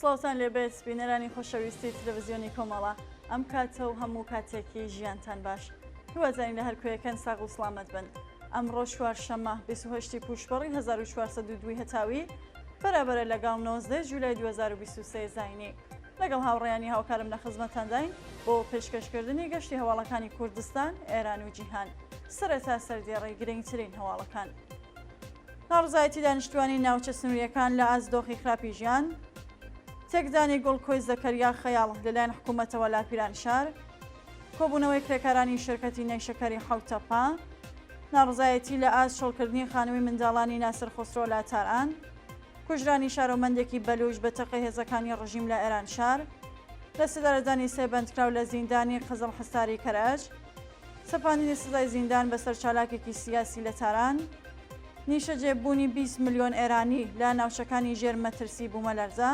سڵاوتان لێبێت بینەرانی خۆشەویستی تلەڤزیۆنی کۆمەڵە ئەم کاتە و هەموو کاتێکی ژیانتان باش هیوادارین لە هەر کوێیەکەن ساغ و سڵامەت بن ئەمڕۆ چوارشەممە 28 پووشپەڕی 1402 هەتاوی بەرابەرە لەگەڵ 19 جولای 2023 زاینی لەگەڵ هاوڕێیانی هاوکارم لە خزمەتانداین بۆ پێشکەشکردنی گەشتی هەواڵەکانی کوردستان، ئێران و جیهان. سەرەتا سەردێڕی گرنگترین هەواڵەکان. ناڕزایەتی دانیشتوانی ناوچە سنووریەکان لە ئاست دۆخی خراپی ژیان، تێکدانی گوڵکۆی زەکەریا خەیاڵ لەلایەن حکوومەتەوە لە پیرانشار، کۆبوونەوەی کرێکارانی شرکەتی نەیشەکەری حەوتەپە، ناڕزایەتی لە ئاست چۆڵکردنی خانووی منداڵانی ناسر خۆسرۆ لە تاران، کوژرانی شارۆمەندێکی بەلووچ بە تەقەی هێزەکانی ڕژیم لە ئێرانشار، لەسێدارەدانی سێ بەندکراو لە زیندانی قزڵحساری کەرەج، سەپاندنی سزای زیندان بەسەر چالاکێکی سیاسی لە تاران، نیشەجێ بوونی 20 ملیۆن ئێرانی لە ناوچەکانی ژێر مەترسی بوومەلەرزە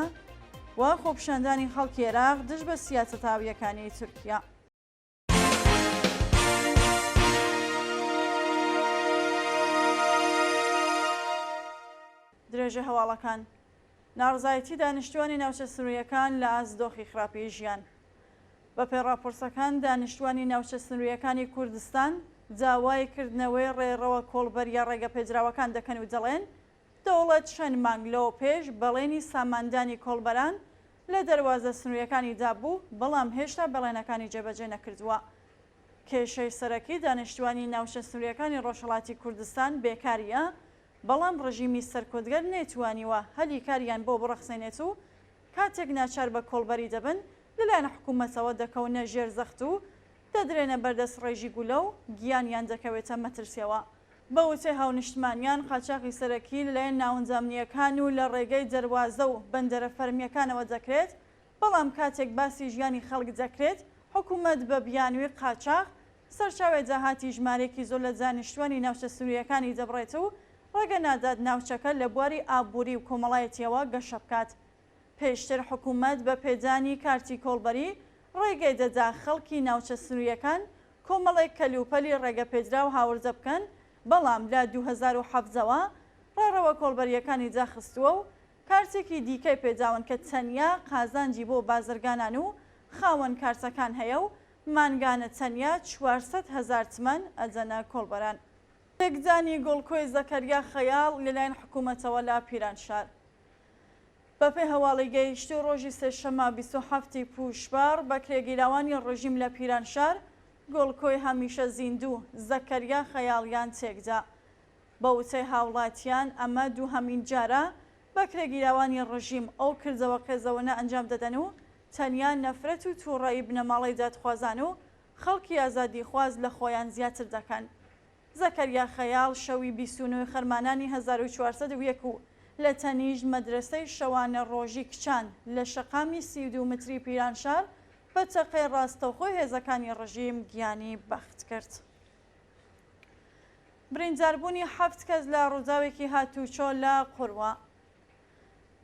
و خۆپیشاندانی خەڵکی عێراق دژ بە سیاسەتە ئاوییەکانی تورکیا. درێژەی هەواڵەکان، ناڕەزایەتی دانیشتووانی ناوچە سنوورییەکان لە ئاست دۆخی خراپی ژیان. بەپێی ڕاپۆرتەکان دانیشتووانی ناوچە سنوورییەکانی کوردستان داوای کردنەوەی ڕێڕەوە کۆڵبەرییە ڕێگەپێدراوەکان دەکەن و دەڵێن دەوڵەت چەند مانگ لەوەپێش بەڵێنی ساماندانی کۆڵبەران لە دەروازە سنوورییەکانی دابوو، بەڵام هێشتا بەڵێنەکانی جێبەجێ نەکردووە. کێشەی سەرەکی دانیشتووانی ناوچە سنوورییەکانی ڕۆژهەڵاتی کوردستان بێکارییە، بەڵام ڕژیمی سەرکوتگەر نەیتوانیوە هەلی کاریان بۆ بڕەخسێنێت و کاتێک ناچار بە کۆڵبەری دەبن لەلایەن حکوومەتەوە دەکەونە ژێر زەخت و دەدرێنە بەر دەستڕێژی گولە و گیانیان دەکەوێتە مەترسیەوە. بە وتەی هاونیشتمانیان، قاچاخی سەرەکی لەلایەن ناوەندە ئەمنییەکان و لە ڕێگەی دەروازە و بەندەرە فەرمییەکانەوە دەکرێت، بەڵام کاتێک باسی ژیانی خەڵک دەکرێت، حکوومەت بە بیانووی قاچاخ، سەرچاوەی داهاتی ژمارەیەکی زۆر لە دانیشتوانی ناوچە سنوورییەکانی دەبڕێت و ڕێگە نادات ناوچەکە لە بواری ئابووری و کۆمەڵایەتییەوە گەشە بکات. پێشتر حکوومەت بە پێدانی کارتی کۆڵبەری ڕێگەی دەدا خەڵکی ناوچە سنوورییەکان کۆمەڵێک کەلوپەلی ڕێگەپێدراو هاوردە بکەن، بەڵام لە 2017 وە ڕێڕەوە کۆڵبەرییەکانی داخستووە و کارتێکی دیکەی پێداون کە تەنیا قازانجی بۆ بازرگانان و خاوەن کارتەکان هەیە و مانگانە تەنیا 400 هەزار تمەن ئەدەنە کۆڵبەران. تێکدانی گوڵکۆی زەکەریا خەیاڵ لەلایەن حکوومەتەوە لە پیرانشار. بەپێی هەواڵی گەیشتوو ڕۆژی سێشەممە 27 ی پووشپەڕ بەکرێگیراوانی ڕژیم لە پیرانشار گوڵکۆی هەمیشە زیندوو زەکەریا خەیاڵیان تێکدا. بە وتەی هاوڵاتیان ئەمە دووهەمین جارە بەکرێگیراوانی ڕژیم ئەو کردەوە قێزەونە ئەنجام دەدەن و تەنیا نەفرەت و تووڕەیی بنەماڵەی دادخوازان و خەڵکی ئازادیخواز لە خۆیان زیاتر دەکەن. زەکەریا خەیاڵ شەوی 29 ی خەرمانانی 1401 و لە تەنیشت مەدرەسەی شەوانە ڕۆژی کچان لە شەقامی 32 متری پیرانشار بە تەقەی ڕاستەوخۆی هێزەکانی ڕژیم گیانی بەخت کرد. برینداربوونی حەفت کەس لە ڕووداوێکی هاتووچۆ لە قوروە.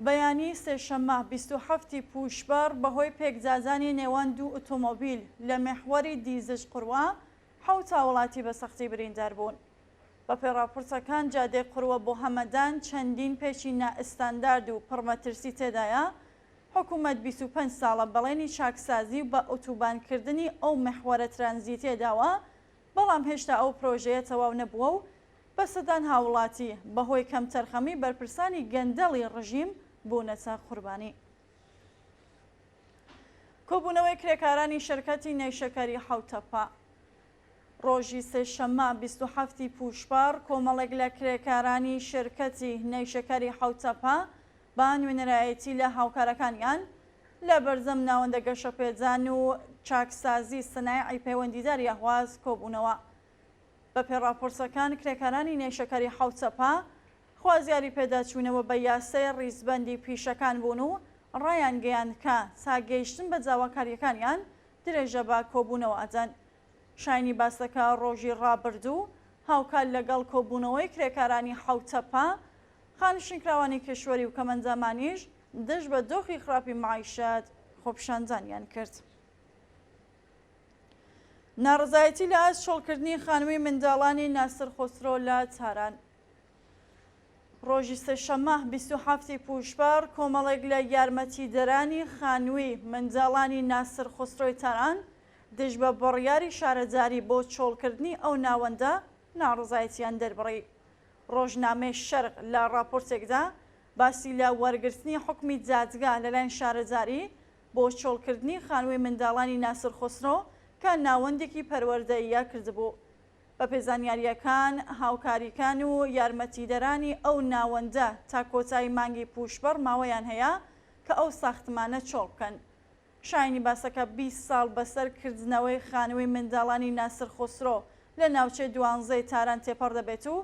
بەیانی سێشەممە 27 ی پووشپەڕ بەهۆی پێکدادانی نێوان دوو ئۆتۆمۆبیل لە میحوەری دیزج قوروە حەوت هاوڵاتی بە سەختی بریندار بوون. بەپێی ڕاپۆرتەکان جادەی قوروە بۆ هەمەدان چەندین پێچی نائستاندارد و پڕمەترسی تێدایە، حکومەت 25 ساڵە بەڵێنی چاکسازی و بە ئۆتوبانکردنی ئەو میحوەرە ترانزیتیە داوە، بەڵام هێشتا ئەو پرۆژەیە تەواو نەبووە و بە سەدان هاوڵاتی بەهۆی کەمتەرخەمی بەرپرسانی گەندەڵی ڕژیم بوونەتە قوربانی. کۆبوونەوەی کرێکارانی شەرکەتی نەیشەکەری حەوتەپە. ڕۆژی سێشەممە 27 ی پووشپەڕ کۆمەڵێک لە کرێکارانی شرکەتی نەیشەکەری حەوتەپە بە نوێنەرایەتی لە هاوکارەکانیان لە بەردەم ناوەندە گەشەپێدان و چاکسازی سنایعی پەیوەندیداری ئەهواز کۆبوونەوە. بەپێی ڕاپۆرتەکان کرێکارانی نەیشەکەری حەوتەپە خوازیاری پێداچوونەوە بە یاسای ڕیزبەندی پیشەکان بوون و ڕایانگەیاند کە تا گەیشتن بە داواکارییەکانیان درێژە بە کۆبوونەوە ئەدەن. شایانی باسە کە ڕۆژی ڕابردوو هاوکات لەگەڵ کۆبوونەوەی کرێکارانی حەوتەپە، خانشینکراوانی کیشوەری و کەمئەندامانیش دژ بە دۆخی خراپی مەعیشەت خۆپیشاندانیان کرد. ناڕەزایەتی لە ئاست چۆڵکردنی خانووی منداڵانی ناسر خۆسرۆ لە تاران. ڕۆژی سێشەممە 27 ی پووشپەڕ کۆمەڵێک لە یارمەتیدەرانی خانووی منداڵانی ناسر خوسرۆی تاران دژ بە بڕیاری شارەداری بۆ چۆڵکردنی ئەو ناوەندە ناڕەزایەتییان دەربڕی. ڕۆژنامەی شەرق لە ڕاپۆرتێکدا باسی لە وەرگرتنی حوکمی دادگا لەلایەن شارەداری بۆ چۆڵکردنی خانووی منداڵانی ناسر خوسرۆ کە ناوەندێکی پەروەردەییە کردبوو. بەپێی زانیارییەکان، هاوکاریکان و یارمەتیدەرانی ئەو ناوەندە تا کۆتایی مانگی پووشپەڕ ماوەیان هەیە کە ئەو ساختمانە چۆڵ بکەن. شایانی باسە کە 20 ساڵ بەسەر کردنەوەی خانووی منداڵانی ناسر خوسرۆ لە ناوچەی دوانزەی تاران تێپەڕ دەبێت و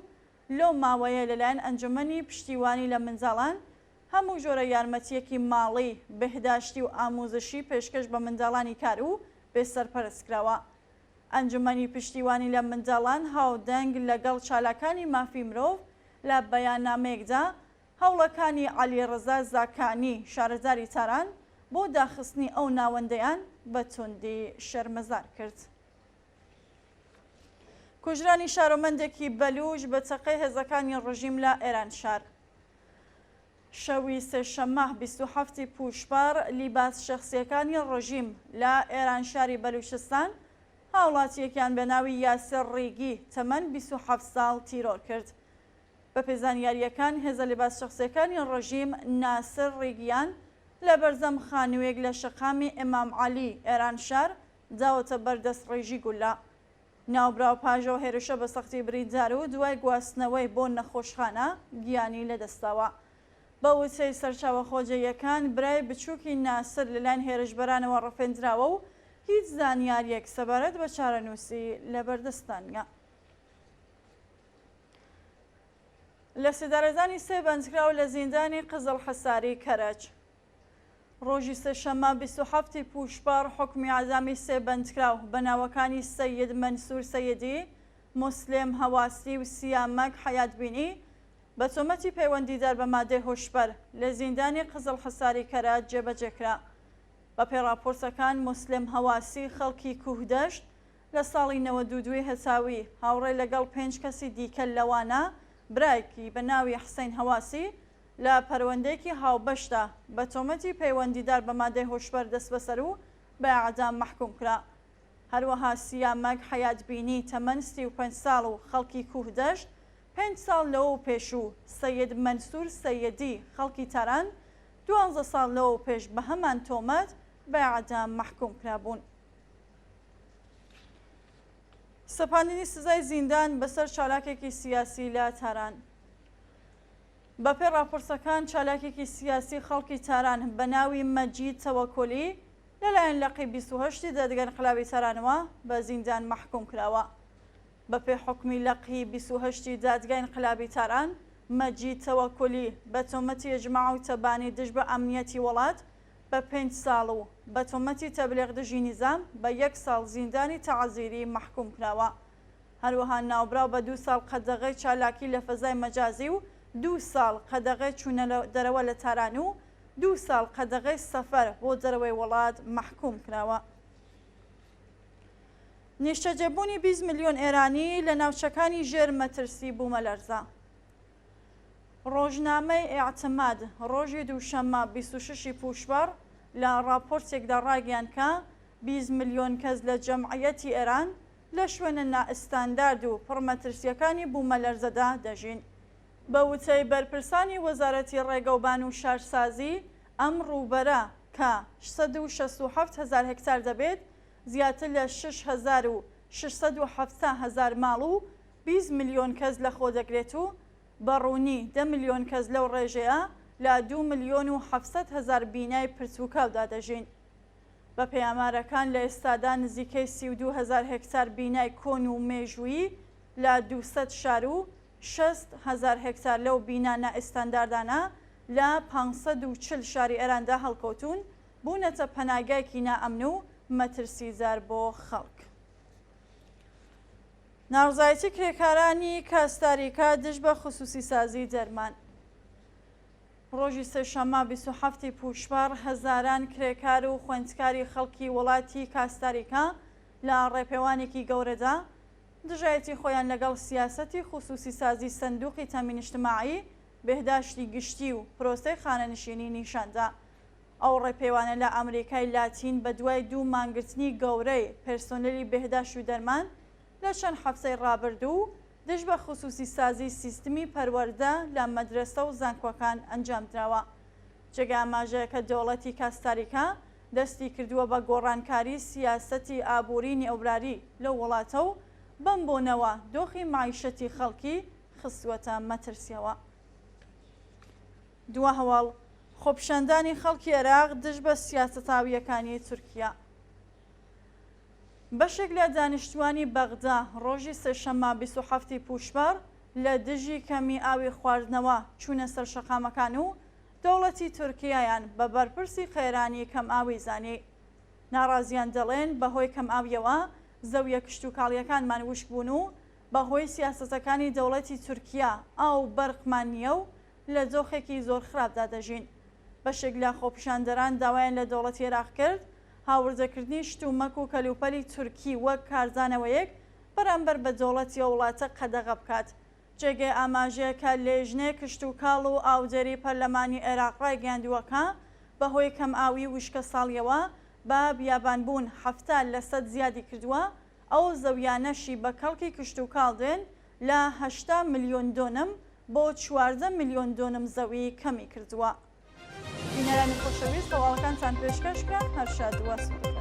لەو ماوەیە لەلایەن ئەنجومەنی پشتیوانی لە منداڵان هەموو جۆرە یارمەتییەکی ماڵی، بێهداشتی و ئامووزشی پێشکەش بە منداڵانی کار و بێ سەرپەرست کراوە. ئەنجومەنی پشتیوانی لە منداڵان هاودەنگ لەگەڵ چالاکانی مافی مرۆڤ لە بەیاننامەیەکدا هەوڵەکانی عەلیڕەزا زاکانی شارەداری تاران بۆ داخستنی ئەو ناوەندەیان بە توندی شەرمەزار کرد. کوژرانی شارۆمەندێکی بەلووچ بە چەقەی هێزەکانی ڕژیم لە ئێرانشار. شەوی سێشەممە 27 ی پووشپەڕ لیباس شەخسییەکانی ڕژیم لە ئێرانشاری بەلووچستان هاوڵاتییەکیان بە ناوی یاسر ڕیگی تەمەن 27 ساڵ تیرۆر کرد. بەپێی زانیارییەکان هێزە لیباس شەخسییەکانی ڕژیم ناسر ڕیگیان لە بەردەم خانوویەک لە شەقامی ئیمام عەلی ئێرانشار داوەتە بەر دەستڕێژی گوللە. ناوبراو پاش ئەو هێرشە بە سەختی بریندار و دوای گواستنەوەی بۆ نەخۆشخانە گیانی لەدەستداوە. بە وتەی سەرچاوە خۆجێیەکان، برای بچووکی ناسر لەلایەن هێرشبەرانەوە ڕفێندراوە و هیچ زانیارییەک سەبارەت بە چارەنووسی لەبەردەستدا نییە. لەسێدارەدانی سێ بەندکراو لە زیندانی قزڵحەساری کەرەج. ڕۆژی سێشەممە 27 ی پووشپەڕ حوکمی ئیعدامی سێ بەندکراو بە ناوەکانی سەید مەنسوور سەیدی، موسلێم هەواسی و سیامەک حەیاتبینی بە تۆمەتی پەیوەندیدار بە مادەی هۆشبەر لە زیندانی قزڵحەساری کەرەج جێبەجێ کرا. بەپێی ڕاپۆرتەکان موسلێم هەواسی خەڵکی کوهدەشت لە ساڵی 92 ی هەتاوی هاوڕێ لەگەڵ پێنج کەسی دیکە لەوانە برایەکی بە ناوی حسەین هەواسی لە پەروەندەیەکی هاوبەشدا بە تۆمەتی پەیوەندیدار بە مادەی هۆشبەر دەستبەسەر و بە ئێعدام مەحکووم کرا. هەروەها سیامەک حەیاتبینی تەمەن 35 ساڵ و خەڵکی کوهدەشت پێنج ساڵ لەوەو پێش و سەید مەنسوور سەیدی خەڵکی تاران دوانزە ساڵ لەوەو پێش بە هەمان تۆمەت بە ئێعدام مەحکووم کرابوون. سەپاندنی سزای زیندان بەسەر چالاکێکی سیاسی لە تاران. بەپێی ڕاپۆرتەکان چالاکێکی سیاسی خەڵکی تاران بە ناوی مەجید تەوەکۆلی لەلایەن لقی 28 ی دادگای ئینقلابی تارانەوە بە زیندان مەحکوم کراوە. بەپێی حوکمی لقی 28 ی دادگای ئینقلابی تاران، مەجید تەوەکۆلی بە تۆمەتی ئیجماع و تەبانی دژ بە ئەمنیەتی وڵات بە پێنج ساڵ و بە تۆمەتی تەبلیغ دژی نیزام بە یەک ساڵ زیندانی تەعزیری مەحکوم کراوە. هەروەها ناوبراو بە دوو ساڵ قەدەغەی چالاکی لە فەزای مەجازی و دوو ساڵ قەدەغەی چوونەدەرەوە لە تاران و دوو ساڵ قەدەغەی سەفەر بۆ دەرەوەی وڵات مەحکووم کراوە. نیشتەجێبوونی 20 ملیۆن ئێرانی لە ناوچەکانی ژێر مەترسی بوومەلەرزە. ڕۆژنامەی ئیعتماد ڕۆژی دووشەممە 26 ی پووشپەڕ لە ڕاپۆرتێکدا ڕایگەیاند کە 20 ملیۆن کەس لە جەمعیەتی ئێران لە شوێنە نائستاندارد و پڕ مەترسییەکانی بوومەلەرزەدا دەژین. بە وتەی بەرپرسانی وەزارەتی ڕێگەوبان و شارسازی، ئەم ڕووبەرە کە 167 هەزار هێکتار دەبێت، زیاتر لە 6670 هەزار ماڵ و 20 ملیۆن کەس لەخۆدەگرێت و بە ڕوونی دە ملیۆن کەس لەو ڕێژەیە لە دوو ملیۆن و 700 هەزار بینای پرتوکاودا دەژین. بەپێی ئامارەکان لە ئێستادا نزیکەی 32 هەزار هێکتار بینای کۆن و مێژوویی لە 200 شار و 60 هەزار هێکتار لەو بینا نائستانداردانە لە 540 شاری ئێراندا هەڵکەوتوون، بوونەتە پەناگایەکی نائەمن و مەترسیدار بۆ خەڵک. ناڕەزایەتی کرێکارانی کاستاریکا دژ بە خسوسیسازی دەرمان. ڕۆژی سێشەممە 27 ی پووشپەڕ هەزاران کرێکار و خوێندکاری خەڵکی وڵاتی کاستاریکا لە ڕێپێوانێکی گەورەدا دژایەتی خۆیان لەگەڵ سیاسەتی خسوسیسازی سندوقی تەمین ئیجتماعی بێهداشتی گشتی و پرۆسەی خانەنشینی نیشان دا. ئەو ڕێپێوانە لە ئامریکای لاتین بەدوای دوو مانگرتنی گەورەی پێرسۆنێلی بێهداشت و دەرمان لە چەند هەفتەی ڕابردوو دژ بە خسووسیسازی سیستمی پەروەردە لە مەدرەسە و زانکۆکان ئەنجام دراوە. جێگای ئاماژەیە کە دەوڵەتی کاستاریکا دەستی کردووە بە گۆڕانکاری سیاسەتی ئابووری نیئۆبراری لەو وڵاتە و بەم بۆنەوە دۆخی مەعیشەتی خەڵکی خستووەتە مەترسیەوە. دوا هەواڵ، خۆپیشاندانی خەڵکی عێراق دژ بە سیاسەتە ئاوییەکانی تورکیا. بەشێک لە دانیشتووانی بەغدا ڕۆژی سێشەممە 27 ی پووشپەڕ لە دژی کەمی ئاوی خواردنەوە چوونە سەر شەقامەکان و دەوڵەتی تورکیایان بە بەرپرسی قەیرانی کەمئاوی زانی. ناڕازیان دەڵێن بەهۆی کەمئاوییەوە زەویە کشتوکاڵییەکانمان وشک بوون و بەهۆی سیاسەتەکانی دەوڵەتی تورکیا ئاو و بەرقمان نییە و لە دۆخێکی زۆر خراپدا دەژین. بەشێک لە خۆپیشاندەران داوایان لە دەوڵەتی عێراق کرد هاوردەکردنی شتومەک و کەلوپەلی تورکی وەک کاردانەوەیەک بەرامبەر بە دەوڵەتی ئەو وڵاتە قەدەغە بکات. جێگەی ئاماژەیە کە لێژنەی کشتوکاڵ و ئاودێری پەرلەمانی عێراق ڕایگەیاندووە کە بەهۆی کەمئاوی و وشکەساڵییەوە بە بیابانبوون 70 لەسەد زیادی کردووە، ئەو زەویانەشی بە کەڵکی کشتوکاڵ دێن لە 80 ملیۆن دۆنم بۆ 14 ملیۆن دۆنم زەوی کەمی کردووە. بینەرانی خۆشەویست هەواڵەکانتان پێشکەش کران هەر شاد و ئاسوودە بن.